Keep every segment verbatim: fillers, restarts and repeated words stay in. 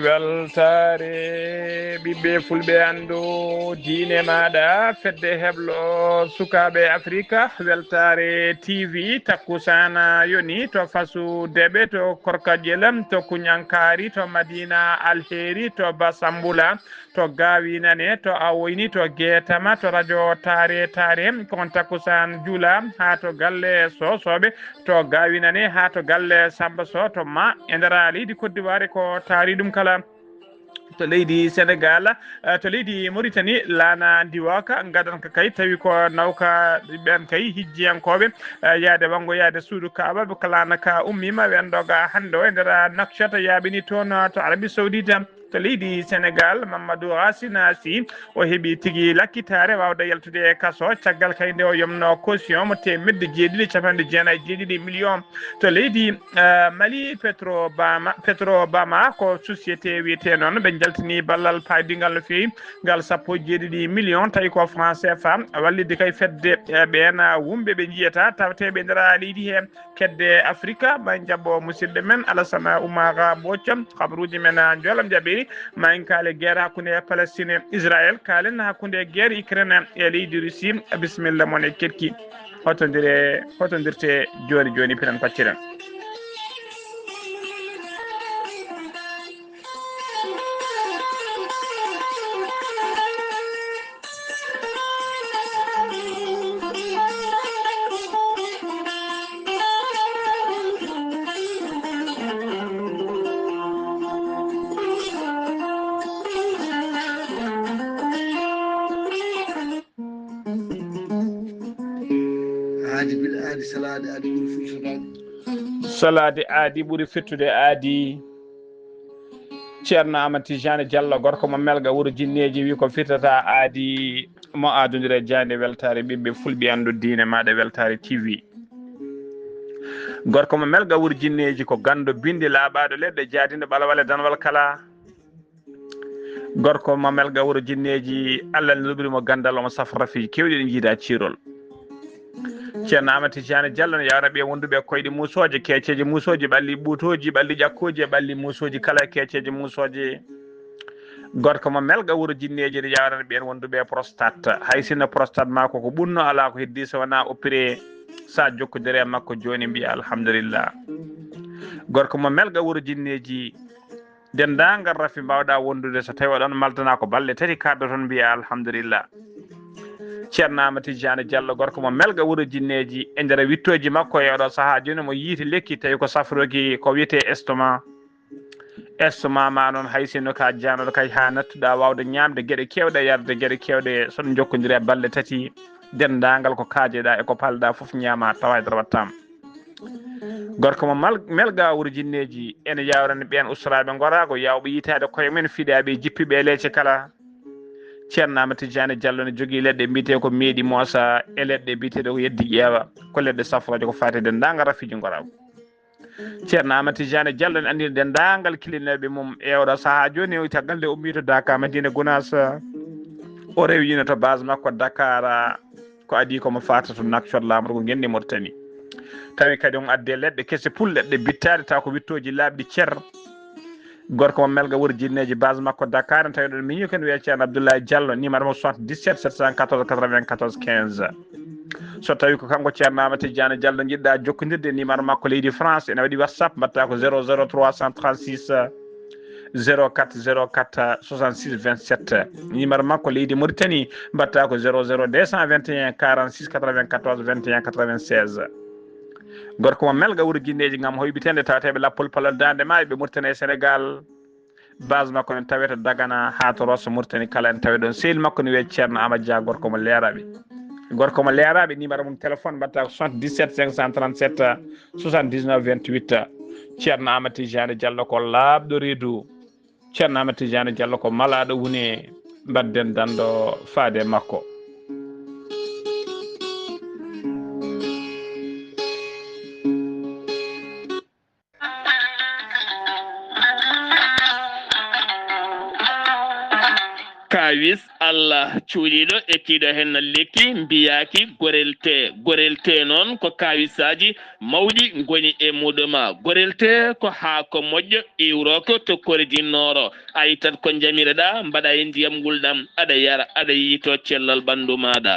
Weltaare ɓiɓɓe fulɓe anndu diine maaɗa, fedde heblo sukaaɓe Afrika, weltaare T V, takkusaan yoni to Fasu Deɓe, to Korka Ƴelam, to Kuñankaari, to Madina Alheri, to Basambula, to Gaawinane, to Awoyni, to Geetama, to radio Taare Taare, ko on takkusaan juula haa to galle Soosooɓe, to Gaawinane, haa to galle Samba Soh, to Ma, e nder leydi Koddiwaare ko taari ɗum kala. To leydi Senegal, eh, to leydi Mauritanie, laana ndiwaka, ngadanka kay, tawi ko nawka ɓen kay hijjiyankooɓe, eh, yaade wanngo, yaade suudu Kaaba, ɓe ko laana ka ummiima, ɓe anndoga hannde o e nder Nouakchott, yaaɓini toon to Arabie Saoudite. To leydi Senegal, Mamadou Racine Sy, o heɓi tigi lakkitaare waawde yaltude e kaso, caggal kay nde o yomno caution mo teemedde jeeɗiɗi e capanɗe jeenayi e jeeɗiɗi million. To leydi, eh, Mali, Petro Bama, Petro Bama ko société wiyetee noon, ɓe njaltini ballal paydingal no feewi, ngal sappo e jeeɗiɗi million, tawi ko franc C F A, wallitde kay fedde, eh, ɓeen, ah, wumɓe ɓe njiyata, tawateeɓe e nder leydi he, kedde Afrika, ma en njaɓɓo musidɗo men Alassane Oumar Mbodj, habaruuji men, ah, njoolam jaɓɓiiɗi, ma en kaale guerre hakkunde Palestine e Israël, kaalen hakkunde guerre Ukraine e leydi Russie. Bisimilla mon e keɗki. Hotondire, hotondirte jooni jooni, piren pacciren. Aadi bil aadi, salaade aadi ɓuri fettude aadi. Salaade aadi ɓuri fettude aadi. Ceerno Amadou Tidiane Diallo, gorko mo Melga, wuro jinneeji, wi ko firtata aadi, mo aadondire jaande weltaare ɓiɓɓe fulɓe anndu diine maaɗa, weltaare T V. Gorko mo Melga, wuro jinneeji, ko ganndo bindi laaɓaaɗo leɗɗe, jaadindo ɓalwale danwal kala. Gorko mo Melga, wuro jinneeji, Allah ne luɓiri mo ganndal, omo safra rafiiji keewɗi ɗi njiida ciirol. Ceerno Amadou Tidiane Diallo ne yawna ɓe wonduɓe e koyɗe muusooje, keeceeje muusooje, ɓalli ɓuutooji, ɓalli ƴakkooji e ɓalli muusooji kala e keeceeje muusooje. Gorko mo Melga, wuro jinneeji, ne yawna ɓeen wonduɓe e prostate. Hay sinno prostate ma ko ko ɓunno, alaa ko heddi so wonaa opéré. Sa jokkondire e makko jooni, mbiya alhamdulillah. Gorko mo Melga, wuro jinneeji, denndaangal rafi mbaawɗa wondude, so tawi oɗon maltana ko balɗe tati kaɗɗo toon, mbiya alhamdulillah. Ceerno Amadou Tidiane Diallo, gorko mo Melga, wuro jinneeji, e nder wittooji makko e oɗo sahaa jooni, mo yiiti lekki tawi ko safrooki ko wiyetee estomac. Estomac ma noon, hay sinno ka jaanoɗo kay haa nattuɗa waawde ñaamde geɗe keewɗe, yarde geɗe keewɗe, so ɗum jokkondire balɗe tati, denndaangal ko kaajeɗa e ko palɗa fof ñaama, tawa e nder wattaama. Gorko mo Mal-, Melga, wuro jinneeji, ene yawrani ɓeen ustoraaɓe ngoraago, yawɓe yitaade koye men, fiɗaaɓe e jippiiɓe e leece kala. Ceerno Amadou Tidiane Diallo ne jogii leɗɗe mbiyetee ko meeɗi moosa e leɗɗe biyeteeɗe ko yeddi ƴeewa, ko leɗɗe safrooje ko faati e denndaangal rafiiji ngoraago. Ceerno Amadou Tidiane Diallo ne anndina denndaangal kilinooɓe mum e oɗo sahaa jooni, o caggal nde ummii to Daaka Madina Gunaas, o rewino to base makko Dakar, ko adii ko mo faata to Nouakchott, laamorgo ngenndi Mauritanie. Tawi kadi on addi leɗɗe kese pul, leɗɗe bittaade, taw ko wittooji laaɓɗi cer. Gorko mo Melga, wuro jinneeji, base makko Dakar, tawi ɗon miñi ko ne wiyee Ceerno Abdoulaye Diallo, numéro mo soixante-dix-sept sept cent quatorze quatre-vingt-quatorze quinze. So tawi ko kanko Ceerno Amadou Tidiane Diallo njiɗɗa jokkondirde, numéro makko leydi France, ene waɗi WhatsApp, mbaɗta ko zéro zéro trois cent trente-six zéro quatre zéro quatre soixante-six vingt-sept. Numéro makko leydi Mauritanie, mbaɗta ko zéro zéro deux cent vingt et un quarante-six quatre-vingt-quatorze vingt et un quatre-vingt-seize. Gorko mo Melga, wuro jinneeji, ngam hoyɓiteende tawateeɓe lappol palol daande maayo, ɓe Mauritanie e Sénégal. Base makko ne tawete Dagana haa to Rosso Mauritanie kala, ene tawe ɗon. Sehil makko ne wiyee Ceerno Amadou Dia, gorko mo Leeraaɓe. Gorko mo Leeraaɓe, numéro mum téléphone mbaɗta ko soixante-dix-sept cinq cent trente-sept soixante-dix-neuf vingt-huit. Ceerno Amadou Tidiane Diallo ko laaɓɗo reedu. Ceerno Amadou Tidiane Diallo ko malaaɗo wune, mbaɗden danndo faade e makko. Kaawis Allah cuuɗiiɗo e kiiɗo heen lekki mbiyaaki gorelte. Gorelte noon ko kaawisaaji mawɗi ngoni e muɗuma. Gorelte ko haako moƴƴo iwrooko to kordi nooro. A ittat ko njamireɗaa, mbaɗa e ndiyam ngulɗam, aɗa yara, aɗa yiytoo cellal ɓanndu maaɗa.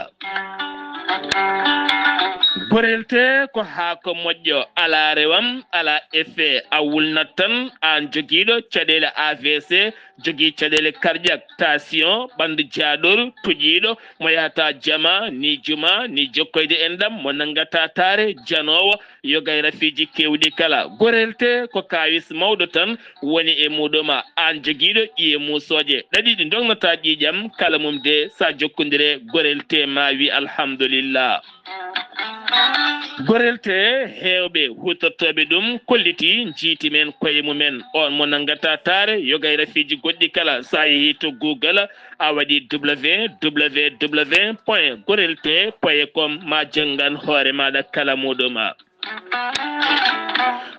Gorelte ko haako moƴƴo, alaa rewam, alaa effet. A wulnat tan, aan jogiiɗo caɗeele A V C, jogii caɗeele cardiaque, tension, ɓanndu jaaɗoru, toƴiiɗo, mo yahata jama, ni juma, ni jokkoyde enɗam, mo nanngata taare, janoowo, yoga e rafiiji keewɗi kala. Gorelte ko kaawis mawɗo tan woni e muɗuma. Aan jogiiɗo ƴiye muusooje ɗaɗi ɗi ndognataa ƴiiƴam, kala mum de, so a jokkondire gorelte, ma wi alhamdulillah. Gorelte, heewɓe huutortooɓe ɗum kollitii, njiiti men koye mumen. On mo nanngata taare, yoga e rafiiji goɗɗi kala, so a yehii to Google, a waɗi W W W point gorelte point com, ma janngan hoore maaɗa kala muɗuma.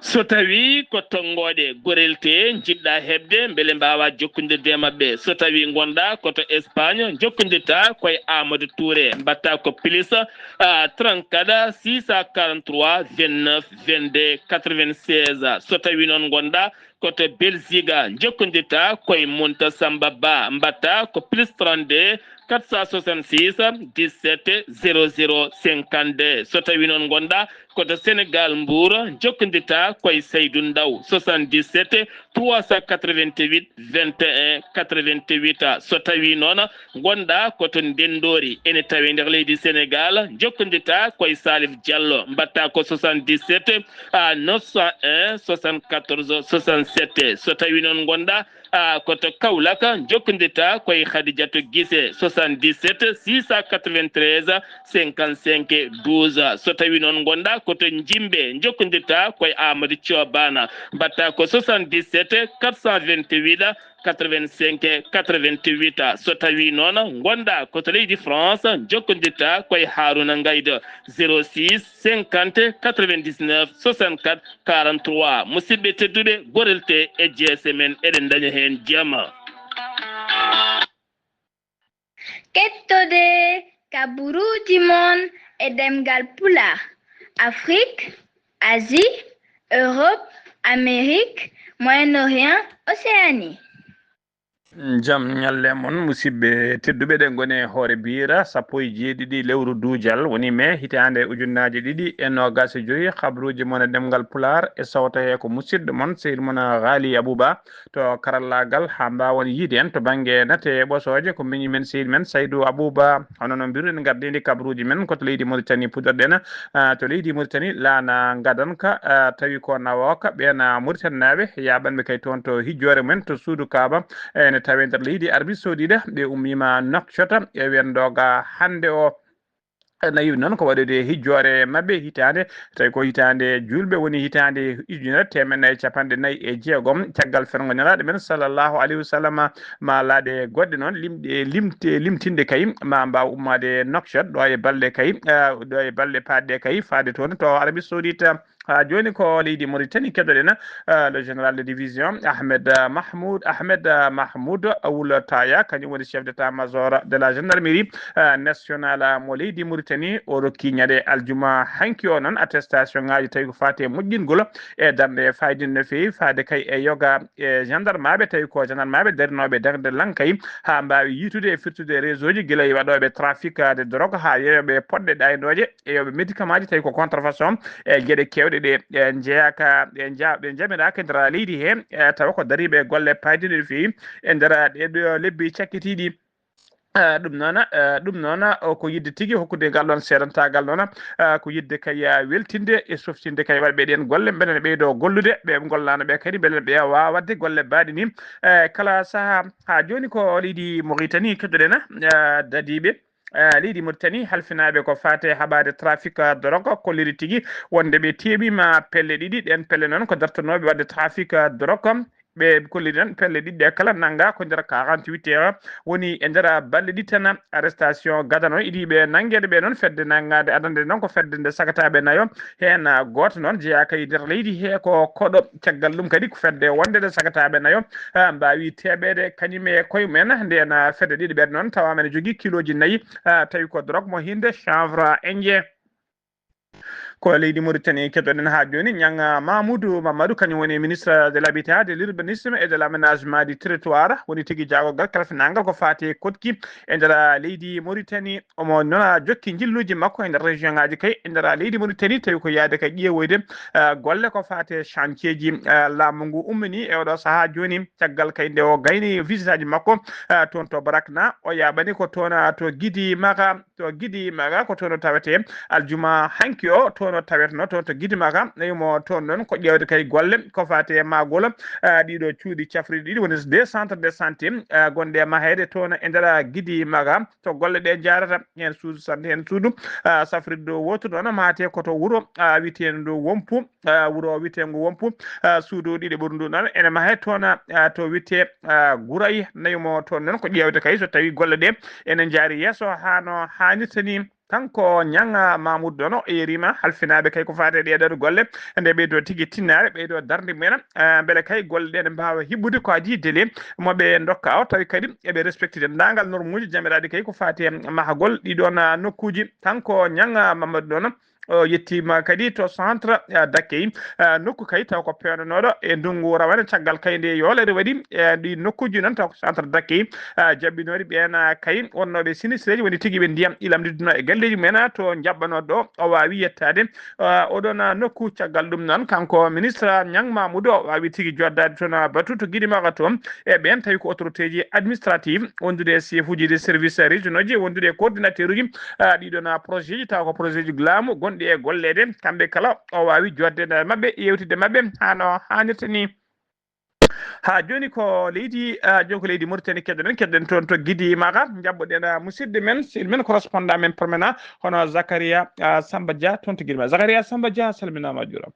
So tawii ko tonngooɗe gorelte njiɗɗaa heɓde, mbele mbaawaa jokkondirde e maɓɓe. So tawii ngonɗaa ko to Espagne, njokkondirtaa ko e Amadou Touré, mbaɗtaa ko plus, ah, trente-quatre six cent quarante-trois vingt-neuf vingt-deux quatre-vingt-seize. So tawii noon ngonɗaa ko to Belgique, njokkondirtaa ko e Munta Samba Ba, mbaɗtaa ko plus trente-deux quatre cent soixante-six dix-sept zéro zéro cinquante-deux. So tawii noon ngonɗaa ko to Sénégal, Mbour, njokkondirtaa ko e Saydou Ndaw, soixante-dix-sept trois cent quatre-vingt-huit vingt et un quatre-vingt-huit. So tawii noon ngonɗaa ko to Ndenndoori, ene tawee nder leydi Sénégal, njokkondirtaa ko e Salif Diallo, mbaɗtaa ko soixante-dix-sept à neuf cent un soixante-quatorze soixante-sept. So tawii noon ngonɗaa, ah, ko to Kaolack, njokkondirtaa ko e Khadijatou Guissé, soixante-dix-sept six cent quatre-vingt-treize cinquante-cinq douze. So tawii noon ngonɗaa ko to Njimbe, njokkondirtaa ko e Amadou Thio Bana, mbaɗtaa ko soixante-dix-sept quatre cent vingt-huit quatre-vingt-cinq quatre-vingt-huit. So tawii noon ngonɗaa ko to leydi France, njokkondirtaa ko e Harouna Ngaydo, zéro six cinquante quatre-vingt-dix-neuf soixante-quatre quarante-trois. Musidɓe tedduɓe, gorelte e jeese men, eɗen ndaña heen jama. Kettode kaburuuji mon e ɗemngal Pulaar, Afrik, Asie, Europe, Amérique, Moyen-Orient, Océanie. Jam ñalle mon, musidɓe tedduɓe, ɗe ngoni e hoore biira sappo e jeeɗiɗi lewru duujal, woni mee, hitaande ujunnaaje ɗiɗi e noogaas e joy. Kabaruuji mon e ɗemngal Pulaar e sawta he ko musidɗo mon, sehil mon Ghali Abouba, to karallaagal, haa mbaawon yiide en to bannge nate e ɓosooje. Ko miñi men, sehil men Saydou Abouba. Hono no mbiruɗen, ngardiindi kabaruuji men ko to leydi Mauritanie puɗɗorɗen, ah, to leydi Mauritanie, laana ngadanka, ah, tawi ko nawooka ɓeen, ah, Mauritanie naaɓe yaaɓanɓe kay toon to hijjoore mumen to suudu Kaaba, ene tawee nder leydi Arabie Saoudite. Ɓe ummiima Nouakchott e wendooga hannde o. Nawi noon ko waɗude hijjoore maɓɓe hitaande, tawi ko hitaande juulɓe, woni hitaande ujunere teemeɗɗe nayi capanɗe nayi e jeegom, caggal ferngo Nelaaɗo men sallallahu alayhi wa sallam, ma laaɗe goɗɗe noon, limɗe, limte, limtinde kay, ma mbaaw ummaade Nouakchott, ɗo e balɗe kay, eh, ɗo e balɗe paaɗɗe kay, faade toon to Arabie Saoudite. Haa jooni ko leydi Mauritanie keɗoɗen, eh, le général de division Ahmed, eh, Mahmoud, Ahmed, eh, Mahmoud Ould Taya, kañum woni chef d'état-major de la gendarmerie, eh, nationale mo leydi Mauritanie. O rokki ñande aljuma hanki o noon attestation ŋaaji tawi ko faati e moƴƴingol e darnde faayidiinde no feewi faade kay e yoga e gendarmaaɓe, tawi ko gendarmaaɓe darinooɓe darnde laŋ kay haa mbaawi yiitude e firtude réseau ji gila e waɗooɓe trafic de drogue haa yeeyooɓe poɗɗe ɗaynooje e yoɓe médicament ji tawi ko contrefaçon e geɗe keewɗe ɗe, ɗe njeyaaka, ɗe nja-, ɗe njamiraaka e nder leydi he, e tawa ko dariiɓe golle paydiiɗe no feewi e nder ɗee ɗoo lebbi cakkitiiɗi. Eh, ɗum noon, eh, ɗum noon, o ko yiɗde tigi hokkude ngal ɗoon seedantaagal noon, eh, ko yiɗde kay, eh, weltinde e softinde kay waɗɓe ɗeen golle, mbele ne ɓeydoo gollude, ɓe ngollaano ɓe kadi, mbele ne ɓe waawa waɗde golle baaɗe ni, eh, kala sahaa. Haa jooni ko leydi Mauritanie keɗoɗen, eh, dadiiɓe, eh, leydi Mauritanie halfinaaɓe ko faati e haɓaade trafic, eh, drogue, kolliri tigi wonde ɓe teemiima pelle ɗiɗi, ɗeen pelle noon ko dartanooɓe waɗde trafic, eh, drogue, Ɓe kollidi noon pelle ɗiɗɗe kala nannga ko nder quarante-huit heures, woni e nder balɗe ɗiɗi tan. Arrestation gadano idiiɓe nanngeede ɓe noon, fedde nanngaade adande noon ko fedde nde sagataaɓe nayo, heen gooto noon jeyaaka e nder leydi he ko koɗo. Caggal ɗum kadi ko fedde wonde nde sagataaɓe nayo, ah, mbaawi teɓeede kañum e koye mumen. Ndeen, ah, fedde ɗiɗi ɓeɗe noon tawaama ene jogii kilooji nayi, ah, tawi ko drogue mo hinde chanvre indien. Ko leydi Mauritanie keɗoɗen haa jooni, Ñang Mamoudou Mamadou, kañum woni ministre de l'Habitat, de l'Urbanisme et de l'Aménagement du Territoire, woni tigi jaagorgal kalfinaangal ko faati e koɗki e nder leydi Mauritanie. Omo noon jokki njilluuji makko e nder région ngaaji kay e nder leydi Mauritanie, tawi ko yaade kay ƴeewoyde, eh, golle ko faati e chantier ji, eh, laamu ngu ummini e oɗo sahaa jooni, caggal kay nde o gayni visitaaji makko, eh, toon to Barakna, o yaaɓani ko toon, eh, to Gidi Mara, to Gidi Maga ko toon o tawete aljuma hanki o, toon o taweteno toon to Gidi Maga. Nayi mo toon noon ko ƴeewde kay golle ko faati e maagol, ah, ɗiɗo cuuɗi cafriɗi ɗiɗi, woni deux centres de santé, ah, gonɗe e maheede toon e nder Gidi Maga, to golle ɗe njaarata. Heen suudu santé, heen suudu, ah, safrirdu wootu noon maate ko to wuro, ah, witeendu Wompu, ah, wuro witeengu Wompu, ah, suudu ɗiɗi ɓurdu noon ene mahe toon, ah, to witee, ah, Guray. Nayi mo toon noon ko ƴeewde kay so tawi golle ɗe ene njaari yeeso haa no haanirta ni. Kanko Ñang Mamoudou noon o yeeriima halfinaaɓe kay ko faati e ɗee ɗoo golle, nde ɓeydoo tigi tinnaare, ɓeydoo darnde mumen, ah, mbele kay golle ɗe ene mbaawa hiɓɓude ko adii délai mo ɓe ndokka o, tawi kadi eɓe respecté denndaangal normuuji jamiraaɗi kay ko faati e mahagol ɗii ɗoon, ah, nokkuuji. Kanko Ñang Mamadou noon o yettiima kadi to centre, ah, d'accueil, ah, nokku kay taw ko peewnanooɗo e ndunngu rawane, caggal kay nde yoolere waɗi e ɗi nokkuuji noon taw ko centre d'accueil, ah, jaɓɓinooɗi ɓeen, ah, kay wonnooɓe sinistré ji, woni tigi ɓe ndiyam ilam lidduno e galleeji mumen, ah, to njaɓɓanooɗo ɗo o waawi yettaade, ah, oɗon, ah, nokku. Caggal ɗum noon kanko ministre Ñang Mamoudou o waawi tigi joddaade toon, ah, batu to Gidi Maga toon e ɓeen tawi ko autorité ji administrative wondude e chef uji de service régionaux ji, wondude e coordinateur uji, ah, ɗiɗon, ah, projet ji, taw ko projet ji laamu gonɗi e golleede, kamɓe kala o waawi joɗde e maɓɓe, yewtidde maɓɓe haa no haanirta ni. Haa jooni ko leydi, ah, jooni ko leydi Mauritanie keɗoɗen, keɗoɗen toon to Gidi Maga, njaɓɓoɗen, ah, musidɗo men, sehil men, correspondant men permanent, hono Zakaria, ah, Samba Dia toon to Gidi Maga. Zakaria Samba Dia, salminaama, a juuraama.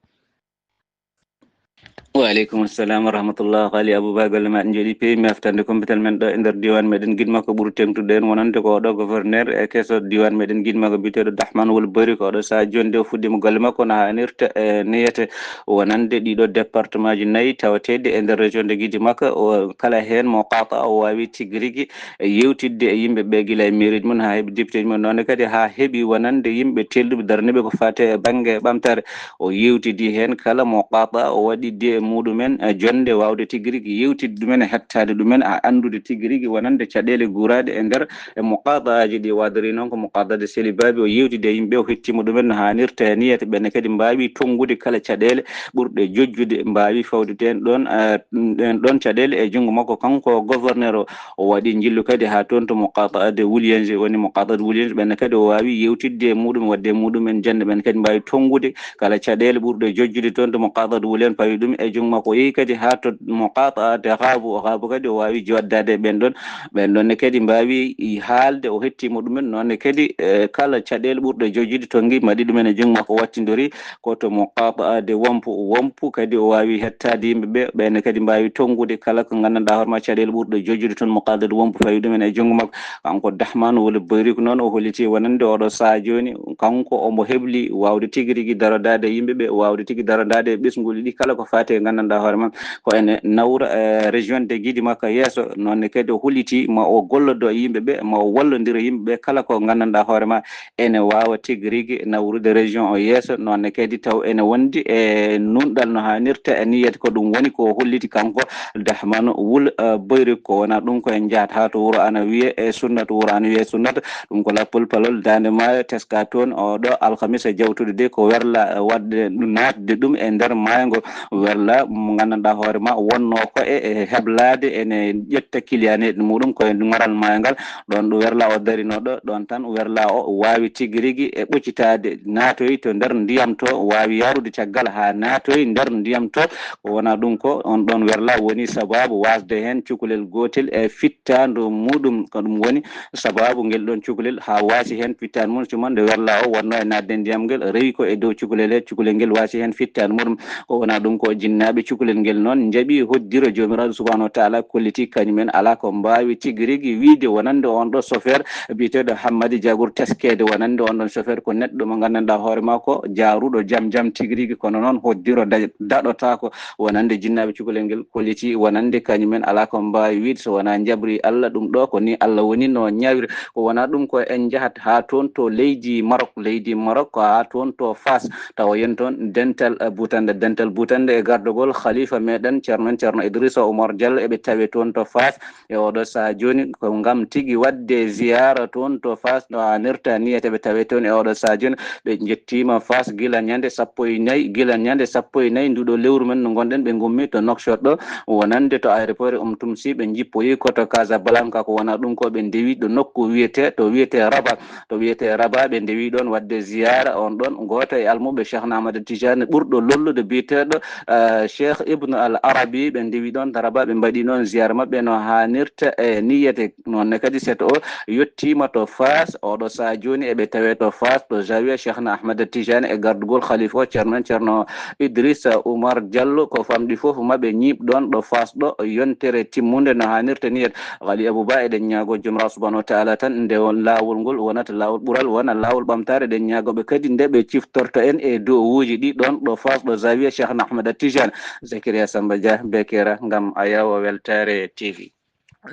Wa aleykum assalam wa rahmatullah. Haali Abouba, golle ma ɗe njooɗi peewi. Mi aftande kumpital men ɗo e nder diiwaan meɗen Gidi Maga ko ɓuri teeŋtude en wonande ko oɗo gouverneur e keso diiwaan meɗen Gidi Maga ko biyeteeɗo Dahman Wul Boyri, ko oɗo sahaa jooni nde o fuɗɗiima golle makko no haanirta e niyete wonande ɗiɗo département ji nayi tawateeɗi e nder région de Gidi Maga. O kala heen mo qaata o waawi tigi rigi e yewtidde e yimɓe ɓe gila e mairie ji mum haa heɓi député ji mum, noon kadi haa heɓi wonande yimɓe teelɗuɓe daraniiɓe ko faati e bannge ɓamtaare. O yewtidi heen kala mo qaata o waɗi de muɗumen, eh, jonnde waawde tigi rigi yewtidde ɗumen e hettaade ɗumen, a anndude tigi rigi wonande caɗeele guuraaɗe e nder e mo qaataaji ɗi waadori noon ko mo qaataade seli baabi. O yewtidi e yimɓe o hettima ɗumen no haanirta e niyete ɓenne kadi mbaawi tonngude kala caɗeele ɓurɗe jojjude mbaawi fawde teen ɗoon, eh, ɗeen ɗoon caɗeele e junngo makko kanko gouverneur o. O waɗi njillu kadi haa toon to mo qaataade Wuliyanje, woni mo qaataade Wuliyanje, ɓenne kadi o waawi yewtidde e muɗum, waɗde e muɗum en jannde, ɓenne kadi mbaawi tonngude kala caɗeele ɓurɗe jojjude toon to mo qaataade Wuliyanje, pawi ɗum e junngo makko. O yehi kadi haa to mo qaataade Haabu, o Haabu kadi o waawi joɗdaade e ɓeen ɗoon, ɓeen ɗoon ne kadi mbaawi haalde, o hettiima ɗumen, noon ne kadi, eh, kala caɗeele ɓurɗe jojjude tonngi, mbaɗi ɗumen e junngo makko, wattindori ko to mo qaataade Wompu. Wompu kadi o waawi hettaade yimɓe ɓe, ɓeen kadi mbaawi tonngude kala ko nganndanɗaa hoore ma caɗeele ɓurɗe jojjude toon mo qaataade Wompu fawi ɗumen e junngo makko. Kanko Dahman Wul Boyri ko noon o holliti wonande oɗo sahaa jooni, kanko omo hebli waawde tigi rigi darodaade e yimɓe ɓe, waawde tigi darodaade e ɓesnguuli ɗi kala ko faati e nganndanɗaa hoore ma ko ene nawra, eh, région de Gidi Maga yeeso. Noon ne kadi o holliti ma o gollodo e yimɓe ɓe, ma o wallondira yimɓe ɓe kala ko nganndanɗaa hoore ma ene waawa tigi rigi nawrude région o yeeso, noon ne kadi taw ene wondi e nunɗal no haanirta e niyet. Ko ɗum woni ko holliti kanko Dahman Wul, eh, Boyri. Ko wona ɗum ko en njahat haa to wuro ana wiye e Sunnat, wuro ana wiye Sunnat, ɗum ko lappol palol Daande Maayo, teska toon o ɗo alkamisa jawtuɗo de ko werla, eh, waɗde ɗum, naatde ɗum e nder maayo ngo. Werla mo nganndanɗaa hoore ma wonnoo ko e, e heblaade ene ƴetta kiliyaneeɗi muɗum ko e ngoral maayo ngal. Ɗoon ɗo werla o darinoo ɗo, ɗoon tan werla o waawi tigi rigi e ɓoccitaade, naatoyi to nder ndiyam to, waawi yarude caggal haa naatoyi nder ndiyam to. Ko wona ɗum ko on ɗoon werla woni sabaabu waasde heen cukalel gootel e fittaandu muɗum. Ko ɗum woni sabaabu ngel ɗoon cukalel haa waasi heen fittaandu mum. Tuma nde werla o wonnoo e naatde ndiyam ngel, rewi ko e dow cukalel he, cukalel ngel waasi heen fittaandu muɗum. Ko wona ɗum ko jinne Jinaaɓe cukalel ngel noon njaɓi hoddiro Joomiraaɗo subhaanahu wa taala kolliti kañumen alaa ko mbaawi tigi rigi wiyde wonande on ɗo chauffeur biyeteeɗo Hammadi Jagur teskeede wonande on ɗon chauffeur ko neɗɗo mo nganndanɗaa hoore makko jaaruɗo jam jam tigi rigi kono noon hoddiro da- daɗotaako wonande jinnaaɓe cukalel ngel kolliti wonande kañumen alaa ko mbaawi wiyde so wonaa njabri Allah ɗum ɗo ko ni Allah woni no ñaawiri ko wonaa ɗum ko en njahat haa toon to leydi Maroc leydi Maroc ko haa toon to Fas tawa yen toon dental eh, butande dental butande e gardogol khalifa meɗen ceerno men ceerno Idrissa Oumar Diallo eɓe tawe toon to Fas e oɗo saha joni ko ngam tigi wadde ziyara toon to Fas no hanirta niyete ɓe tawe toon e oɗo saha joni ɓe jettima Fas gila ñande sappo e nayi gila ñande sappo e nayi nduɗo lewru men no gonɗen ɓe gummi to Nouakchott ɗo wonande to aéroport um tumsi ɓe jippoyi ko to Casablanca ko wona ɗum ko ɓe ndewi ɗo nokku wiyete to wiyete Rabat to wiyete Rabat ɓe ndewi ɗon wadde ziyara on ɗon goto e almuɓe Cheikhna Ahmad Tijani ɓurɗo lollude biyeteɗo eh, Cheikh Ibn Al Arabi ɓe ndewi ɗon Rabat ɓe mbaɗi ɗon ziyara maɓɓe no hanirta e niyete noonne kadi seto o yettiima to Faas oɗo sahaa jooni eɓe tawee to Faas to Zawiya Cheikhna Ahmada Tijani e gardugol Khalifa o Ceerno men Ceerno Idrissa Oumar Diallo ko famɗi fof maɓe ñiiɓ ɗoon ɗo Faas ɗo yontere timmunde no haanirta ni et Ghali Abouba eɗen ñaago Jomiraɗo Subhanahu wa Taala tan nde laawol ngol wonata laawol ɓural wona laawol ɓamtaare eɗen ñaagoɓe kadi nde ɓe ciftorta en e du'awuuji ɗi ɗoon ɗo Faas ɗo Zawiya Cheikhna Ahmada Tijani Zakaria Samba Dia Bekera ngam a yawa weltaare T V.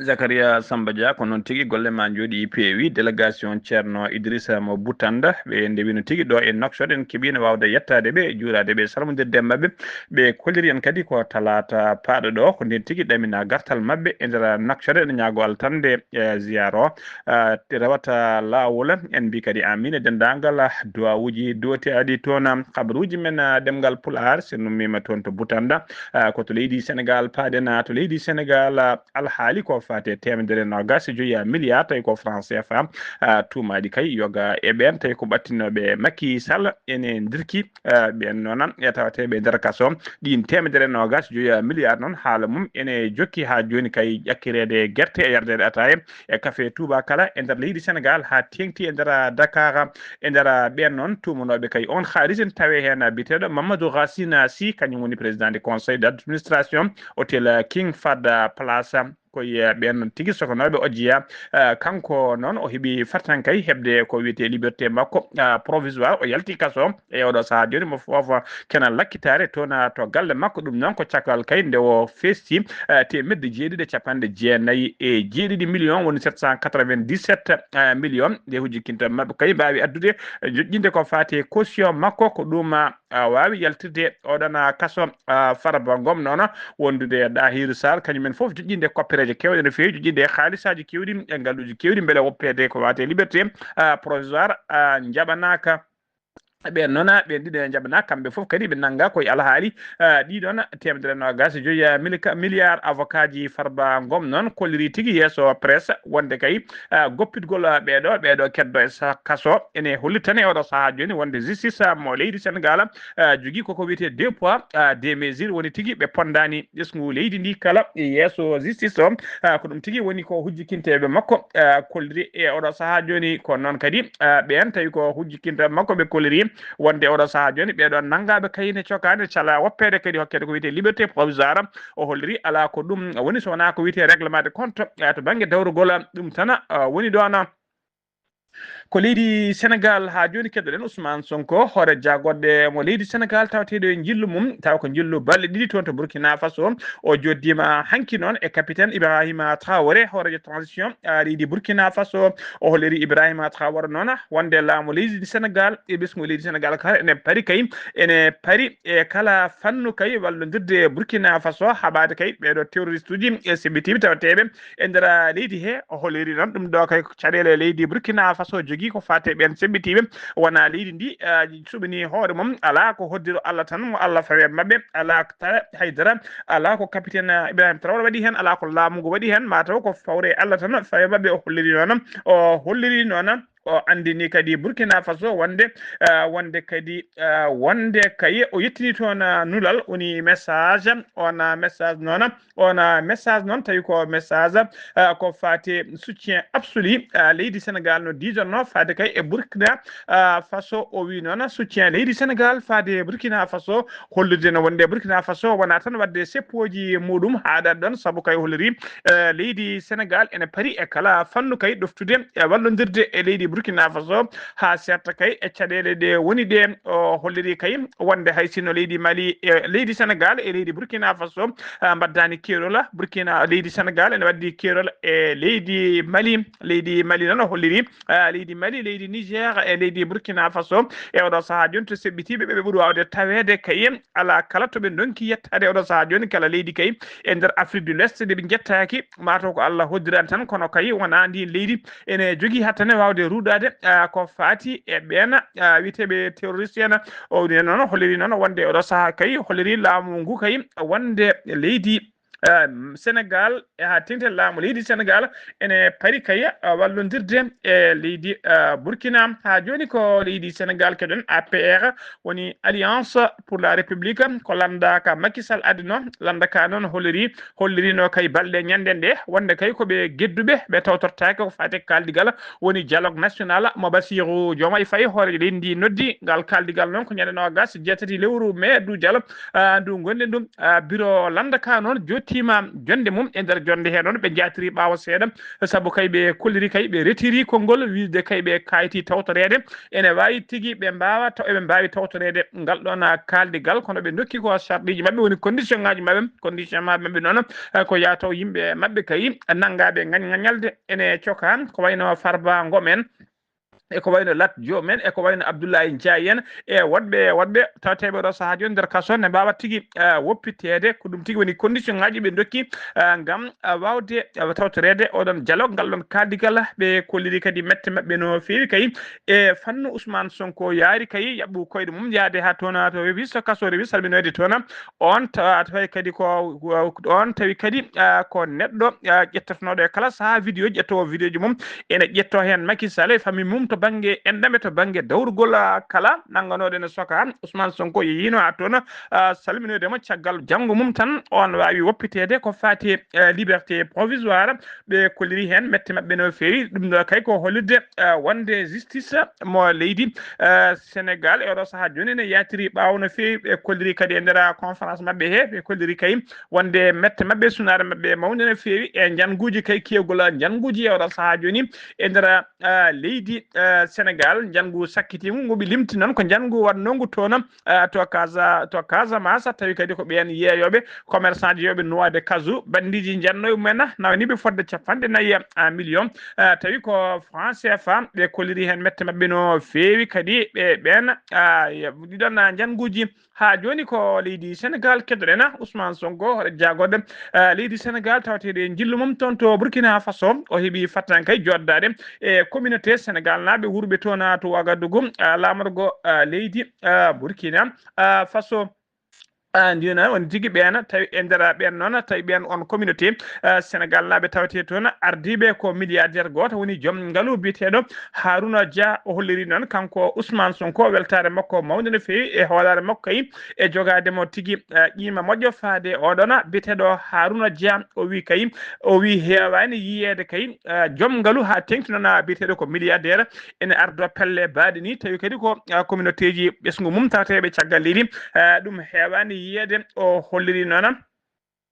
Zakaria Samba Dia ko noon tigi golle ma njooɗi peewi délégation ceerno Idrissa mo Boutanda ɓe ndewino tigi ɗo e Nouakchott en keɓino waawde yettaade ɓe juuraade ɓe salmondirde e maɓɓe ɓe kolliri en kadi ko talaata paaɗo ɗo ko ndeen tigi ɗamina gartal maɓɓe e nder Nouakchott en ñaago altande e ziyaara o rewata laawol en mbi kadi amin e denndaangal duwawuuji duwataaɗi toon kabaruuji men ɗemngal pulaar so nummiima toon to Boutanda ko to leydi Sénégal paaɗen to leydi Sénégal alhaali ko faati e teemedere noogaas e joyi milliard tawi ko franc C F A tuumaaɗi kay yoga e ɓeen tawi ko ɓattinooɓe Macky Sall ene ndirki ɓeen noon e tawateeɓe e nder kaso ɗiin teemedere noogaas e joyi milliard noon haala mum ene jokki haa jooni kay ƴakkireede gerte e yardeede ataaye e kafe Touba kala e nder leydi Sénégal haa teeŋti e nder Dakar e nder ɓeen noon tuumanooɓe kay oon haalis ene tawee heen biyeteeɗo Mamadou Racine Sy kañum woni président du conseil d'administration hôtel King Fahd Palace koye ɓeen tigi sokanooɓe o jeyaa kanko noon o heɓi fartaŋ kay heɓde ko wiyetee liberté makko provisoire o yalti kaso e oɗo sahaa jooni mo foofa kena lakkitaare toon to galle makko ɗum noon ko cakal kay nde o feesti teemedde jeeɗiɗi e capanɗe jeenayi e jeeɗiɗi million woni sept cent quatre-vingt-dix-sept million nde hujjikinta maɓɓe kay mbaawi addude joƴƴinde ko faati e caution makko ko ɗum waawi yaltirde oɗon kaso Farba Ngom noon wondude e Ɗahiru Sall kañum en fof joƴƴinde koppereeje keewɗe no feewi joƴƴinde e haalisaaji keewɗi e ngalluuji keewɗi mbele woppeede ko wiyetee liberté provisoire njaɓanaaka ɓeen noon ɓeen ɗiɗo njaɓanaa kamɓe fof kadi ɓe nanngaa koye alhaali ɗii ɗoon teemedere noogaas e joyi milliard avocat ji Farba Ngom noon kolliri tigi yeeso presse wonde kay goppitgol ɓeeɗo ɓeeɗo keddo e kaso ene hollitane oɗo sahaa jooni wonde justice mo leydi Sénégal jogii koko wiyetee deux poids deux mesures woni tigi ɓe ponndaani ɓesngu leydi ndi kala yeeso justice o ko ɗum tigi woni ko hujjikinteeɓe makko kolliri e oɗo sahaa jooni ko noon kadi ɓeen tawi ko hujjikinteeɓe makko ɓe kolliri wonde oɗo sahaa jooni ɓeeɗo nanngaaɓe kayine cokaande cala woppeede kadi hokkeede ko wiyetee liberté provisoire o holliri alaa ko ɗum woni so wonaa ko wiyetee règlement de compte to bannge dawrugol ɗum tan woni ɗoon ko leydi Sénégal haa jooni keddoɗen Ousmane Sonko hoore jaagoɗɗe mo leydi Sénégal tawateeɗo e njillu mum tawa ko njillu balɗe ɗiɗi toon to Burkina Faso o joddiima hanki noon e capitaine Ibrahima Traoré hooreejo transition leydi Burkina Faso o holliri Ibrahima Traoré noon wonde laamu leydi Sénégal e ɓesngu leydi Sénégal kala ene pari kay ene pari e kala fannu kay wallondirde e Burkina Faso haɓaade kay ɓeeɗo terroriste uji e sebitiiɓe tawateeɓe e nder leydi he o holliri noon ɗum ɗo kay caɗeele leydi Burkina Faso jogii ko faati e ɓeen sembitiiɓe wona leydi ndi suɓini hoore mum alaa ko hoddiro Allah tan mo Allah fawe maɓɓe alaa haydara alaa ko capitaine Ibrahima Traoré waɗi heen alaa ko laamu ngu waɗi heen mataw ko fawre Allah tan fawe maɓɓe o holliri noon o holliri noon o anndini kadi Burkina Faso wonde, ah, wonde kadi, ah, wonde kay o yettini toon, ah, nulal, woni message, on, ah, message noon, on, ah, message noon tawi ko message, ah, ko faati soutien absolu, ah, leydi Sénégal no diidorno faade kay e Burkina, ah, Faso. O wi noon soutien leydi Sénégal faade Burkina Faso, hollude no wonde Burkina Faso wona tan wadde seppooji muɗum haaɗat ɗon, sabu kay holliri, eh, leydi Sénégal ene pari e kala fannu kay ɗoftude e wallondirde e leydi Burkina Faso, haa serta kay e caɗeele ɗe woni ɗe. O holliri kay wonde hay sinno leydi Mali e leydi Sénégal e leydi Burkina Faso, ah, mbaddani keerol, Burkina, leydi Sénégal ene waddi keerol e leydi Mali. Leydi Mali noon o holliri, ah, leydi Mali, leydi Niger e leydi Burkina Faso e oɗo sahaa jooni to seɓɓitiiɓe ɓe ɓe ɓuri waawde taweede kay alaa kala to ɓe ndonki yettaade oɗo sahaa jooni kala leydi kay e nder Afrique de l'Ouest nde ɓe njettaaki, maa taw ko Allah hoddirani tan, kono kay wonaa ndiin leydi ene jogii hattane waawde ruuɗaade, ah, ko faati e ɓeen, ah, wiyeteeɓe terroriste en. O woni noon holliri noon wonde oɗo sahaa kay holliri laamu ngu kay wonde leydi, ah, Sénégal e haa teŋti laamu leydi Sénégal ene pari kay, ah, wallondirde e leydi, ah, Burkina. Haa jooni ko leydi Sénégal keɗon A P R, woni Alliance pour la République, ko lannda ka Macky Sall addino. Lannda ka noon holliri, hollirino kay balɗe ñande nde wonde kay ko ɓe gedduɓe, ɓe tawtortaake ko faati e kaaldigal, woni dialogue national mo Bassirou Diomaye Faye hooreejo leydi ndi noddi. Ngal kaaldigal noon ko ñande noogas e jeetati lewru mee du jalo, ah, ndu ngonɗen ɗum. Ah, biro lannda ka noon jottiima jonde mum. E nder jonde hee noon ɓe njaatiri ɓaawo seeɗa, sabu kay ɓe kolliri kay ɓe retiri konngol wiide kay ɓe kaayti tawtoreede ene waawi tigi ɓe mbaawa taw eɓe mbaawi tawtoreede ngal ɗoon, ah, kaaldigal, kono ɓe ndokki ko sarɗiiji maɓɓe woni condition ŋaaji maɓɓe. Condition maɓɓe maɓɓe noon, ah, ko yataw yimɓe maɓɓe kay nanngaaɓe ngañ ngañalde ene coka ko wayno Farba Ngom en e ko wayno Lat Diop en e ko wayno Abdoulaye Ndiaye en e woɗɓe e woɗɓe tawateeɓe ɗo sahaa jooni nder kaso ne mbaawa tigi, ah, woppiteede. Ko ɗum tigi woni condition ŋaaji ɓe ndokki, ah, ngam, ah, waawde, ah, tawtoreede oɗon dialogue ngal ɗon kaaldigal. Ɓe kolliri kadi mette maɓɓe no feewi kay e fannu Ousmane Sonko yaari kay yaɓɓu koyɗe mum yaade haa toon to Rufisque, kaso Rufisque salminoyde toon. On tawa, tawi kadi ko, ko, on tawi kadi, ah, ko neɗɗo, ah, ƴettotonooɗo e kala sahaa vidéo ji, ƴettoowo vidéo ji mum ene ƴettoo heen Macky Sall e famille mum to bannge enɗam e to bannge dawrugol, ah, kala nannganooɗo ene soka. Ousmane Sonko yehiino haa toon, ah, salminoyde mo caggal janngo mum tan on waawi woppiteede ko faati, eh, liberté provisoire. Ɓe kolliri heen mette maɓɓe no feewi. Ɗum ɗo kay ko hollirde, eh, wonde justice mo leydi, eh, Sénégal e oɗo sahaa jooni ne yaatiri ɓaawo no feewi. Ɓe kolliri kadi e nder conférence maɓɓe he, ɓe kolliri kay wonde mette maɓɓe, sunaare maɓɓe mawnde no feewi e njannguuji kay, kiyagol njannguuji e oɗo sahaa jooni e nder, eh, leydi, eh, Sénégal. Njanngu sakkitiingu ngu ɓe limti noon ko njanngu waɗnoongu toon, eh, to Casa-, to Casamance, tawi kadi ko ɓeen yeeyooɓe, commerçant ji yooɓe nowaade kasu, banndiiji njannooɓe mumen nawaniiɓe fodde cappanɗe nayi, ah, million, ah, tawi ko franc C F A. Ɓe kolliri heen mette maɓɓe no feewi kadi. Ɓe ɓeen, ah, ɗiɗon, ah, njannguuji haa jooni ko leydi Sénégal. Keddoɗen Ousmane Sonko, hoɗo jaagorɗe, ah, leydi Sénégal tawateeɗo e njillu mum toon to Burkina Faso. O heɓi fattan kay joddaade e communauté Sénégal naaɓe wurɓe toon, ah, to Ouagadougou, ah, laamorgo, ah, leydi, ah, Burkina, ah, Faso. Ah, ndiyona woni tigi ɓeen, tawi e nder ɓeen noon, tawi ɓeen on communauté, ah, Sénégal naaɓe tawete toon, ardiiɓe ko milliardaire gooto woni joom ngalu biyeteeɗo Harouna Dia. O holliri noon kanko Ousmane Sonko weltaare makko mawnde no feewi e hoolaare makko kay e jogaade mo tigi, ah, qiima moƴƴo faade oɗon biyeteeɗo Harouna Dia. O wi kay, o wi heewaani yiyeede kay, ah, joom ngalu haa teŋti noon, ah, biyeteeɗo ko milliardaire ene ardo pelle baaɗe ni, tawi kadi ko, ah, communauté ji ɓesngu mum tawateeɓe caggal leydi. Eh, ɗum heewaani yiyeede. O holliri noon,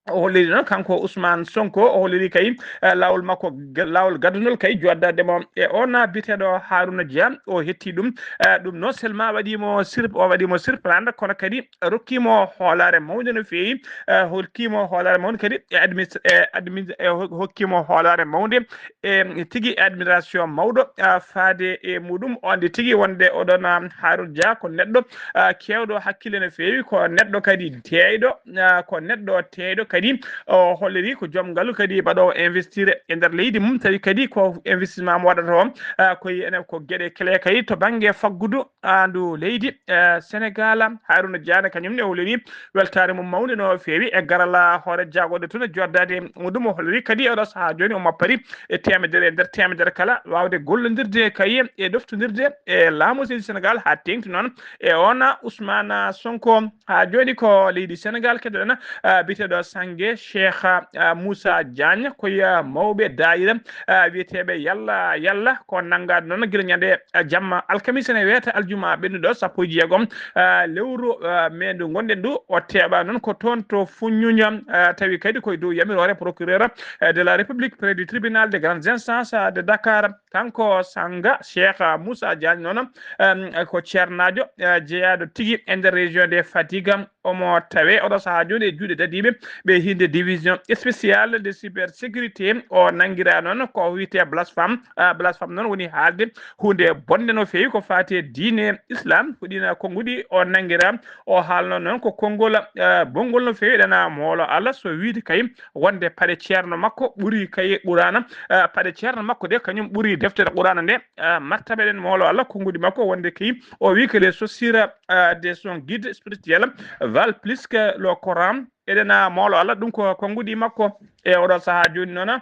o holliri noon kanko Ousmane Sonko, o holliri kay, eh, laawol makko, ga-, laawol gaddunol kay joddaade mo e on, ah, biyeteeɗo Harouna Dia. O hetti ɗum. Eh, ɗum non seulement waɗi mo sur-, o waɗi mo surprendre, kono kadi rokki mo hoolaare mawnde no feewi. Eh, rokki mo hoolaare mawnde kadi e admis-, e admis-, e ho-, hokki mo hoolaare mawnde e tigi admiration mawɗo, ah, faade e muɗum. On nde tigi wonde oɗon, ah, Harouna Dia ko neɗɗo, ah, keewɗo hakkille no feewi, ko neɗɗo kadi teeyɗo, ah, ko neɗɗo teeyɗo Kadi o holliri ko joom ngalu kadi baɗoowo investir e nder leydi mum, tawi kadi ko investissement mo waɗata o, ah, ko ene ko geɗe kele kadi to bannge faggudu aandu leydi, eh, Senegal. Haruna Diané kañum ne o holliri weltaare mum mawnde no feewi e garal hoore jaagoɗe tun e joddaade e muɗum. O holliri kadi e oɗo sahaa jooni o mappari e teemedere e nder teemedere kala waawde gollondirde kadi e ɗoftondirde e laamu leydi Senegal haa teeŋti noon e oon Ousmane Sonko. Haa jooni ko leydi Senegal keɗoɗen, ah, biyeteeɗo Sange Cheikh, ah, Moussa Diagne, ko e mawɓe daayira, ah, wiyeteeɓe Yalla Yalla, ko nanngaade noon gila ñande, ah, jamma alkamisa ene weeta aljuma ɓennuɗo sappo e jeegom, ah, lewru, ah, mee ndu ngonɗen ndu. O teeɓa noon ko toon to Foundiougne, ah, tawi kadi koye dow yamiroore procureur, ah, de la République près du tribunal de grande instance, ah, de Dakar. Kanko Sanga Cheikh Moussa Diagne noon, em, ko ceernaajo, eh, jeyaaɗo tigi e nder région de Fatick. Omo tawe oɗo sahaa jooni e juuɗe dadiiɓe ɓe hinde division spéciale de cybersécurité. O nanngiraa noon ko wiyetee blasphème. Ah, blasphème noon woni haalde huunde bonnde no feewi ko faati e diine Islam. Ko ɗiin konnguɗi o nanngiraa. O haalno noon ko konngol, eh, bonngol no feewi, eɗen moolo Allah so wiyde kay wonde paɗe ceerno makko ɓuri kay Qur'aana, eh, paɗe ceerno makko ɗe kañum ɓuri deftere Qur'aana nde, eh, martaba. Eɗen moolo Allah konnguɗi makko wonde kay o wi que les chaussures, eh, de son guide spirituel valent plus que le Coran. Eɗen, ah, moolo Allah ɗum ko konnguɗi makko e oɗo sahaa jooni noon.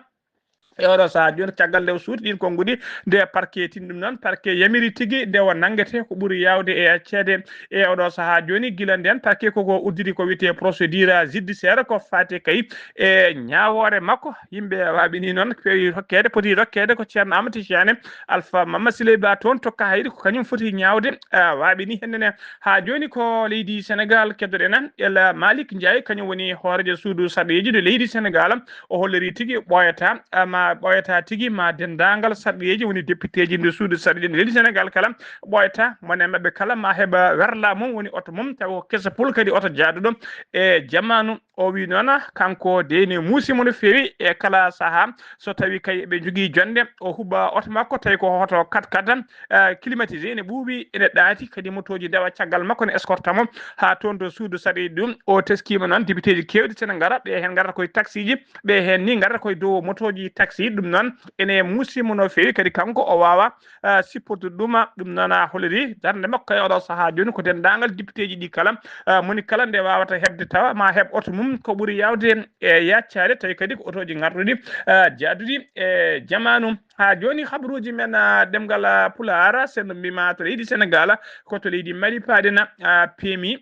E oɗo sahaa jooni, caggal nde o suuti ɗiin konnguɗi, nde parquet tini ɗum noon, parquet yamiri tigi nde o nanngete ko ɓuri yaawde e accede e oɗo sahaa jooni. Gila ndeen, parquet koko udditi ko wiyetee procédure judiciaire ko faati kay e ñaawoore makko. Yimɓe waaɓini noon, feewi rokkeede, poti rokkeede ko Ceerno Amadou Tidiane Alpha Mama Siley Ba toon to Kahayri, ko kañum foti ñaawde, ah, waaɓini heen ne. Haa jooni ko leydi Senegal keddoɗen El Malick Ndiaye, kañum woni hooreejo suudu sarɗiiji ndu leydi Senegal. O holliri tigi ɓooyata, ah, ma ɓooyata tigi ma denndaangal sarɗiiji woni députéji ndu suudu sarɗiiji ndu leydi Senegal kala ɓooyata, mone maɓɓe kala ma heɓa werla mum woni oto mum, tawa ko kesa pul kadi oto jaaduɗo e jamaanu. O wi noon, kanko de ne muusi mo no feewi e kala sahaa. So tawi kay ɓe njogii jonnde, o huɓa oto makko, tawi ko hoto kat kat, eh, climatisé, ene ɓuuɓi, ene ɗaati, kadi motooji ndewa caggal makko, ne escorta mo haa toon to suudu sarɗiiji ɗum. O teskiima noon députéji keewɗi tene ngara, ɓe heen ngarata koye taksiiji, ɓe heen ni ngarata koye dow motooji taxi. Ɗum noon ene muusi mo no feewi, kadi kanko o waawa, ah, sipportude ɗum. Ɗum noon a holliri darnde makko e oɗo sahaa jooni ko denndaangal députéji ɗi kala, ah, moni kala nde waawata heɓde tawa ma heɓ oto mum ko ɓuri yaawde e yaccaade, tawi kadi ko otooji ngarɗuɗi, ah, jaaduɗi e jamaanu. Haa jooni, habruuji men, ah, ɗemngal, ah, Pulaar, sen no mbima to leydi Senegal, ko to leydi Mali paaɗen, ah, P M I.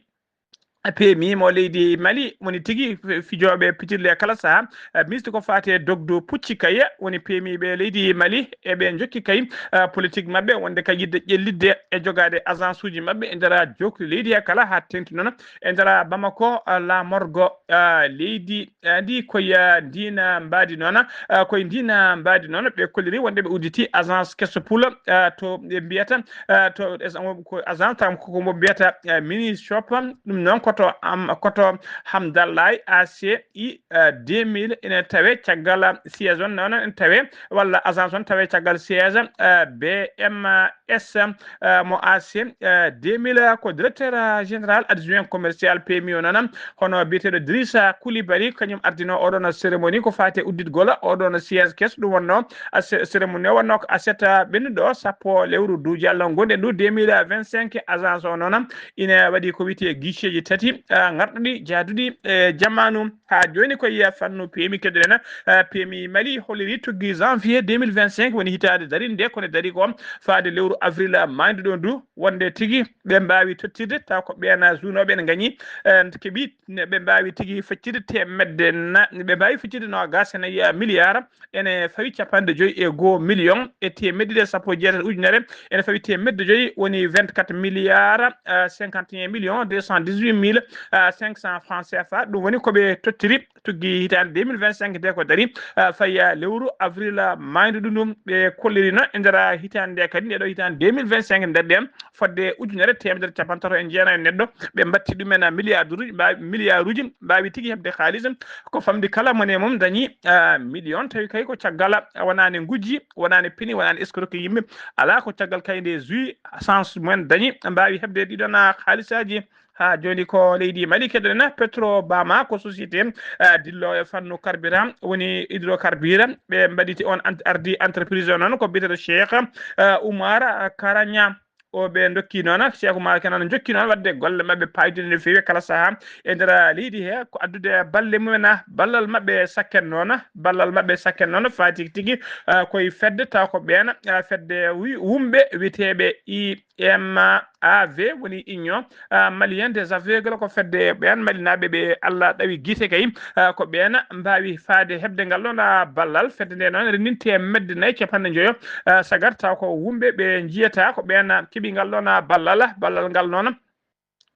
P M I mo leydi Mali woni tigi fi-, fijooɓe pijirle kala sahaa, ah, miisti ko faati e dogdu pucci kay, woni P M I ɓe leydi Mali, eɓe njokki kay, ah, politique maɓɓe wonde kay yiɗde ƴellitde e jogaade agence uji maɓɓe e nder jookli leydi he kala haa teeŋti noon e nder Bamako, ah, laamorgo, ah, leydi, ah, ndi koye, ah, ndiin mbaadi noon, ah, koye ndiin mbaadi noon ɓe kolliri wonde ɓe udditi agence keso pul, ah, to ɓe mbiyata, ah, to es-, ko agence taw ko mo mbiyata, ah, mini shop. Ɗum noon koto am, koto Hamdallahi A C I, ah, deux mille ene tawe caggal siège on noon ene tawe walla agence on tawe caggal siège, ah, B M S, ah, mo A C, ah, deux mille ko directeur, ah, général adjoint commercial P M I o noon, hono biyeteeɗo Drissa Coulibaly, kañum ardino oɗon cérémonie ko faati e udditgol oɗon siège keso. Ɗum wonno, ah, cé-, cérémonie o wonno ko aset, ah, ɓennuɗo sappo lewru duujal ngonɗen ndu deux mille vingt-cinq. Agence o noon ina waɗi ko wiyetee guichetji tati, ah, ngarɗuɗi jaaduɗi e jamaanu. Haa jooni ko e fannu P M I keddoɗen, ah, P M I Mali holliri tuggi janvier deux mille vingt-cinq woni hitaande darinde nde, ko nde dari ko faade lewru avril, ah, maayduɗo ndu, wonde tigi ɓe mbaawi tottirde taw ko ɓeen, ah, suunooɓe ene ngañi, eh, keɓi ne ɓe mbaawi tigi feccirde teemedde na-, ɓe mbaawi feccirde noogaas e nayi, ah, milliard, ene fawi capanɗe joyi e goo million e teemedde ɗiɗi e sappo e jeetati ujunere, ene fawi teemedde joyi woni vingt-quatre milliards, ah, cinquante et un millions deux cent dix-huit mille, ah, cinq cents francs C F A. Ɗum woni ko ɓe tottiri tuggi hitaande deux mille vingt-cinq nde ko dari, ah, fayi, ah, lewru avril, ah, maaydu ɗum ɗum. Ɓe kolliri noon e nder, ah, hitaande nde kadi, nde ɗo hitaande deux mille vingt-cinq nder ɗen fodde ujunere teemedere capantato e jeenayi neɗɗo, ɓe mbatti ɗumen, ah, milliarduuji, mbaawi, milliarduuji, mbaawi tigi heɓde haalis ko famɗi kala mone mum dañi, ah, million, tawi kay ko caggal, ah, wonaani ngujji, wonaani pini, wonaani escroquer yimɓe, alaa ko caggal kay nde jui chance mumen dañi, mbaawi heɓde ɗiɗon, ah, haalisaaji. Haa jooni ko leydi Mali keɗoɗen. Petro Bama ko société, eh, dillo e fannu carburant, woni hydrocarbure. Ɓe mbaɗiti on ent-, ardi entreprise o noon ko biyeteeɗo Cheikh, eh, Oumar Karagna. O ɓe ndokki noon, Cheikh Oumar Karagna jokki noon waɗde golle maɓɓe paayduɗe no feewi kala sahaa e nder leydi he, ko addude balle mumen, ballal maɓɓe sakken noon, ballal maɓɓe sakken noon faati tigi, eh, koye fedde taw ko ɓeen, eh, fedde wi-, wumɓe wiyeteeɓe I M A V, woni Union, ah, Malien des Aveugles, ko fedde ɓeen malinaaɓe ɓe Allah ɗawi gite kay, ah, ko ɓeen mbaawi faade heɓde ngal ɗoon, ah, ballal. Fedde nde noon renndinte medde nayi capanɗe njoyo, ah, sagar taw ko wumɓe ɓe njiyata ko ɓeen, ah, keɓi ngal ɗoon, ah, ballal. Ballal ngal noon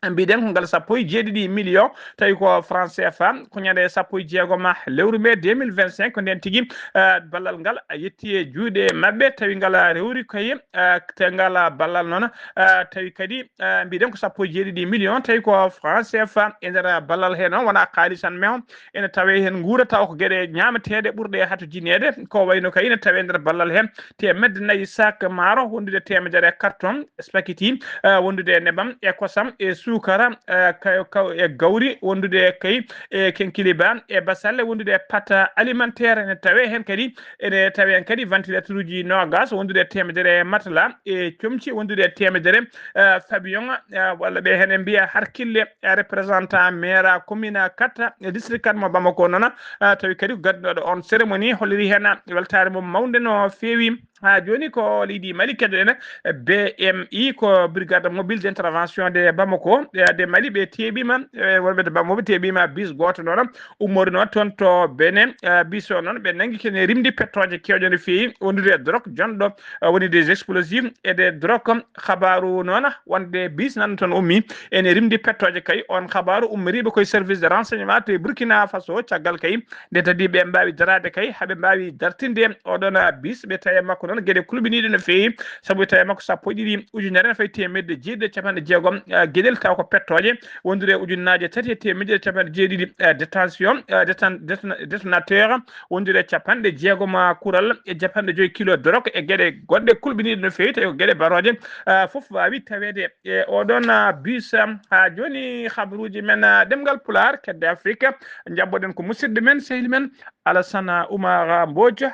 mbiɗen ko ngal sappo e jeeɗiɗi million, tawi ko franc C F A, ko ñande sappo e jeegom lewru mai deux mille vingt-cinq, ko ndeen tigi, ah, ballal ngal yetti e juuɗe maɓɓe, tawi ngal rewri koye, ah, te ngal ballal noon, ah, tawi kadi, ah, mbiɗen ko sappo e jeeɗiɗi million, tawi ko franc C F A e nder ballal he noon, wona kaalisan men o, ene tawe heen nguura taw ko geɗe ñaamateeɗe ɓurɗe hato jineede, ko wayno kay ene tawe e nder ballal he, teemedde nayi sac maaro, wondude teemedere carton, spaghetti, eh, wondude e nebam, e kosam, e suukara, eh, ka-, ka-, e gawri, wondude kay e kenkiliba, e basalle, wondude e pâte alimentaire, ene tawe heen kadi, ene tawe heen kadi ventilateur uji noogas, wondude e teemedere matla, e comci, wondude e teemedere, eh, pavillon, eh, walla ɓe heen mbiya harkille, eh, représentant maire commune quatre, e district quatre mo Bamako noon, eh, tawi kadi ko gardinooɗo on cérémonie, holliri heen weltaare mum mawnde no feewi. Haa jooni ko leydi Mali keɗoɗen, B M I ko Brigade Mobile d'Intervention de Bamako, eh, de Mali ɓe teeɓiima, eh, wonɓe to Bamako ɓe teeɓiima bis gooto noon, ummorinoo toon to Benin, eh, bis o noon ɓe nanngi kene rimdi pettooje keewɗe no feewi, wondude e drogue jonɗo, eh, woni des explosifs et des drogues. Habaaru noon wonde bis nan toon ummi ene rimdi pettooje kay, on habaaru ummoriiɓe koye service de renseignement to e Burkina Faso, caggal kay nde tadi ɓe mbaawi daraade kay, haɓe mbaawi dartinde oɗon, ah, bis, ɓe tawi e makko noon geɗe kulɓiniiɗe no feewi, sabu ɓe tawi e makko sappo e ɗiɗi ujunere no fayi teemedde jeeɗiɗi e capanɗe jeegom, ah, geɗel taw ko pettooje, wondude e ujunnaaje tati e teemedde jeeɗiɗi e capanɗe jeeɗiɗi, ah, détention, ah, déten-, déten-, détonateur, wondude e capanɗe jeegom, ah, kural e capanɗe joyi kilo drogue e geɗe goɗɗe kulɓiniiɗe no feewi, tawi ko geɗe barooje, ah, fof waawi taweede e oɗon, ah, bus, ah, haa jooni. Habaruuji men, ah, ɗemngal Pulaar, kedde Afrique, njabboɗen ko musidɗo men, sehil men, Alassane Oumar Mbodj,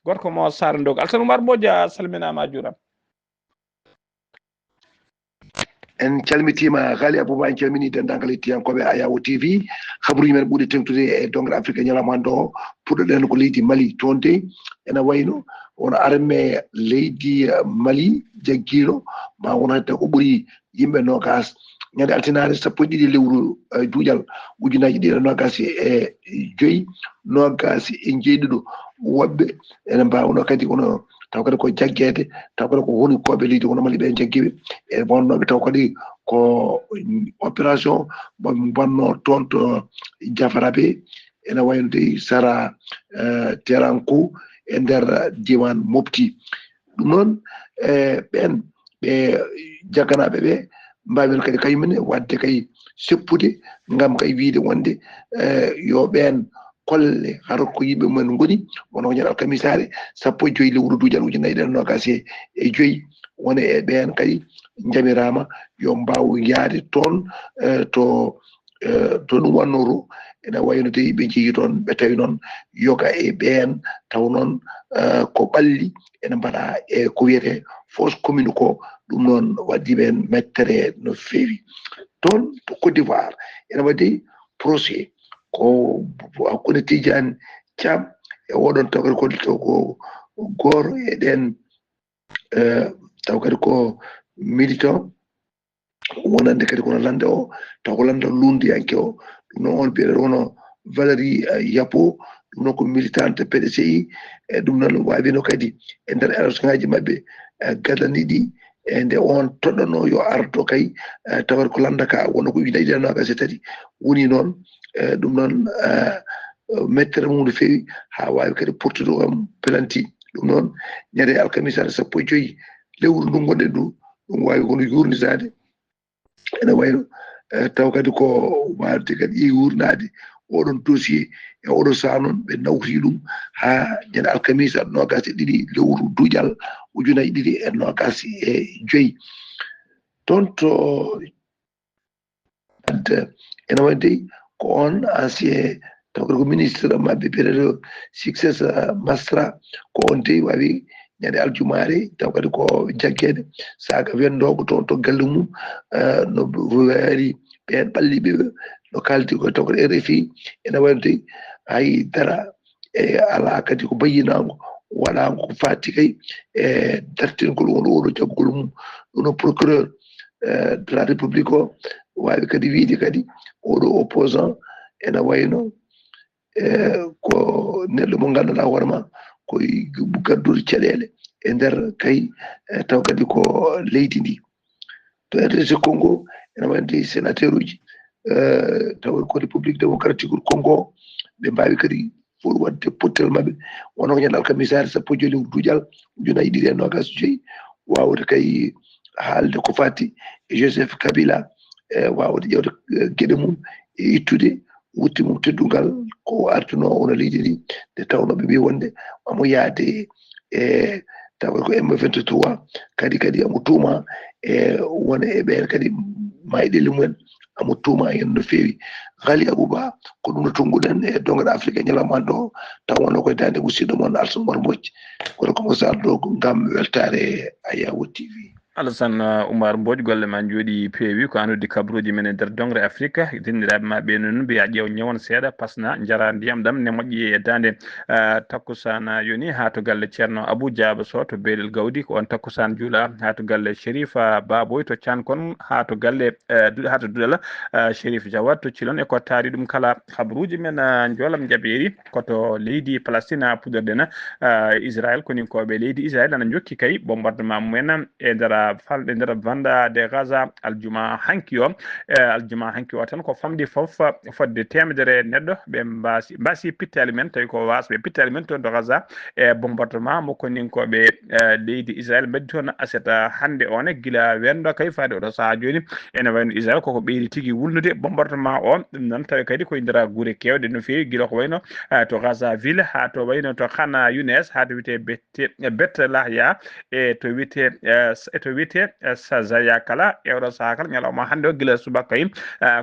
gorko mo Saare Ndogo. Alassane Oumar Mbodj, a salminaama, a juuraama. En calmitiima, Ghali Abouba, en calminii denndaangal hettiyankooɓe Ayawo T V. Habaruuji men ɓuri teeŋtude e doŋre Afrique ñalawma hannde o, puɗɗoɗen ko leydi Mali. Toon de ene wayno won armée leydi, eh, Mali jaggiino, ma won hannde ko ɓuri yimɓe noogaas. Ñande altinaare sappo e ɗiɗi lewru, eh, duuƴal ujunaaji ɗiɗi e noogaas e joyi, noogaas e njeeɗiɗo woɓɓe ene mbaawno kadi kono taw kadi ko jaggeede, taw kadi ko woni koɓe leydi kono Mali ɓe jaggiiɓe, e wonnooɓe taw kadi ko opération mo ɓe mbanno toon to Jafarabe, ene wayno dey sara, eh, Teranku e nder diiwaan Mopti. Ɗum noon, eh, ɓeen ɓe jagganaaɓe ɓe mbaawi noon kadi kañum ne waɗde kay seppude ngam kay wiyde wonde, eh, yo ɓeen kolle hara ko yimɓe mumen ngoni, wonno ko ñande alkamisaare sappo e joyi lewru duuƴal ujunnaji ɗiɗi e noogaas e joyi, woni e ɓeen kay njamiraama yo mbaaw yahde toon, eh, to, eh, to ɗum wannoo to, ene wayno dey ɓe njehi toon, ɓe tawi noon yoga e ɓeen, taw noon, eh, ko ɓalli ene mbaɗa e ko wiyetee fausse commune ko, ɗum noon waɗi ɓeen mettere no feewi. Toon to Côte d'Ivoire, ene waɗi procès ko hakkunde Tidiane Thiam e oɗon taw kadi ko, ko gooto e ɗeen, eh, taw kadi ko militant wonande kadi kono lannda o, taw ko lannda lunndiyanke o. Ɗum noon on mbiyeteeɗo woni Valéry, eh, Yapo, ɗum noon ko militante P D C I, e ɗum noon waawino kadi e nder élection ngaji maɓɓe, eh, gadani ɗi, e nde on toɗɗono yo ardo kay, eh, tawata ko lannda ka wonno ko ujunnaji ɗiɗi e noogaas e tati woni noon, eh, ɗum noon, eh, mettere mum no feewi haa waawi kadi portude on pelanti. Ɗum noon ñande alkamisa sappo e joyi lewru ndu ngonɗen ndu, ɗum waawi kono yuurnitaade. Ene wayno, eh, taw kadi ko waawde kadi ƴeewi wuurnaade oɗon dossier e oɗo sahaa noon, ɓe nawti ɗum haa ñande alkamisa noogaas e ɗiɗi lewru duuƴal ujunnaji ɗiɗi e noogaas e joyi. Toon to, Wade, ene wayi dey ko on ancien, taw kadi ko ministre maɓɓe biyeteeɗo Success, ah, Masra, ko on dey waawi ñande aljumaare, taw kadi ko jaggeede saaga wendoogo toon to galle mum, ah, no waari ɓeen ɓalliiɓe ɓe, no kaaldi ko taw kadi R F I, ene wayi no dey hay dara e alaa kadi ko bayyinaango waɗaango ko faati kay e dartingol wonɗo oɗo jaggugol mum. Ɗum no procureur, eh, de la République o waawi kadi wiide kadi oɗo opposant ene wayno, eh, ko neɗɗo mo ngannduɗaa hoore ma ko gadduɗo caɗeele e nder kay, eh, taw kadi ko leydi ndi. To R D C Congo, ene waɗi sénateur uji, eh, tawa ko République Démocratique du Congo, ɓe mbaawi kadi fof waɗde pottel maɓɓe. Wonno ko ñande alkamisaare sappo e joy lewru duujal, ujunaaji ɗiɗi e noogas e joy, waawde kay haalde ko faati e Joseph Kabila, e waawde ƴeewde, eh, geɗe mum e ittude wutte mum teddungal ko artuno wona leydi ndi, nde tawno ɓe mbi wonde omo yaade e tawa ko M vingt-trois, kadi, kadi omo tuuma e won e ɓeen kadi mayɗele mumen, omo tuuma heen no feewi. Ghali Abouba, ko ɗum no tonnguɗen e Dongre Afrique e ñalawma ɗo, taw wonno koye daande musidɗo mon Alsan Mor Mbodj, kono ko mo sar ɗo ngam weltaare Ayawo T V. Alassane, uh, Oumar Mbodj, golle ma njooɗi peewi. Ko an uddi kabaruuji men e nder Dongre Afrique. Denndiraaɓe ma ɓe noon mbiya ƴeew ñawon seeɗa, pasna, njara ndiyam ɗam, ne moƴƴi e daande. Uh, takkusaan, uh, yoni haa to galle Ceerno Abou Diaba Sow to Beelel Gawdi. Ko on takkusaan juula haa to galle Chérif, uh, Baboy to Cankon, haa to galle, uh, du-, haa to Duɗal, uh, Chérif Jawad to Cilon e ko taari ɗum kala. Kabaruuji men, uh, njoolam njaɓeeri ko to leydi Palestine, uh, puɗorɗen, uh, Israël. Koninkooɓe leydi Israël ana njokki kay bombardement mumen e nder fal-, e nder bande de Gaza aljuma hanki o. Eh, aljuma hanki o tan ko famɗi fof fodde teemedere neɗɗo ɓe mbaasi, mbaasi pittaali men, tawi ko waasɓe pittaali men toon to Gaza e bombardement mo koninkooɓe, eh, leydi Israël mbaɗi toon aset, ah, hannde o ne, gila wendo kay faade oɗo sahaa jooni. Ene wayno Israël koko ɓeydi tigi wulnude bombardement o, ɗum noon tawi kadi koye nder gure keewɗe no feewi, gila ko wayno, eh, to Gaza ville, haa to wayno to Khan Younes, haa to wiyetee te-, Bet Lahya, e to wiyetee, eh, s-, e to wiyetee, eh, Sa-, Zaya kala, e oɗo sahaa kala, ñalawma hannde o, gila subaka, eh,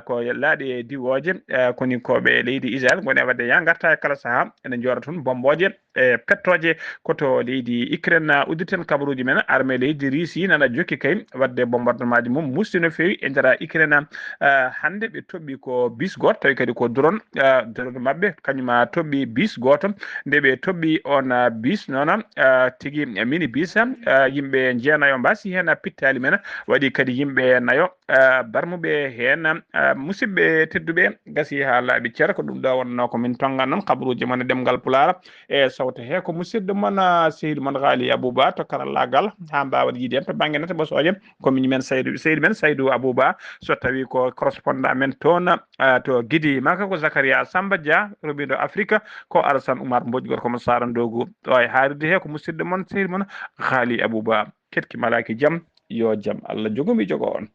ko laaɗe diwooje, eh, koninkooɓe leydi Israël ngoni e waɗde ya ngarta e kala sahaa, ene njoora toon bombooje e pettooje. Ko to leydi Ukraine, eh, uddirten kabaruuji men, armée leydi Russie nana jokki kay waɗde bombardement ji mum musti no feewi e nder Ukraine, eh, hannde ɓe toɓɓi ko bis gooto, tawi kadi ko drone, eh, drone maɓɓe, kañum a toɓɓi bis gooto. Nde ɓe toɓɓi on, ah, bis noon, ah, tigi mini bis, ah, yimɓe jeenayo mbaasi heen, ah, pittaali men, waɗi kadi yimɓe nayo, ah, barmuɓe heen, ah, musidɓe tedduɓe, gasi haa laaɓi cer. Ko ɗum ɗo wonnoo ko min tonngan noon kabaruuji mon e ɗemngal Pulaar e sawto he ko musidɗo mon, ah, sehil mon Ghali Abouba to karallaagal haa mbaawa yiide en to bannge nate ɓosooje. Ko min men Saydu, sehil men Saydu Abouba, so tawi ko correspondant men toon, ah, to Gidi, maka ko Zakaria Samba Dia, robindo Afrique, ko Alassane Oumar Mbodj, gorko mo Sara Ndogu. Ɗo e haarirde he ko musidɗo mon, sehil mon, Ghali Abouba. Ketki malaaki jam, yo jam Allah jogo mi jogo on.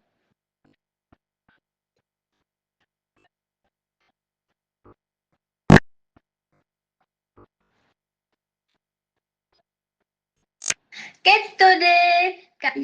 Kettude ka-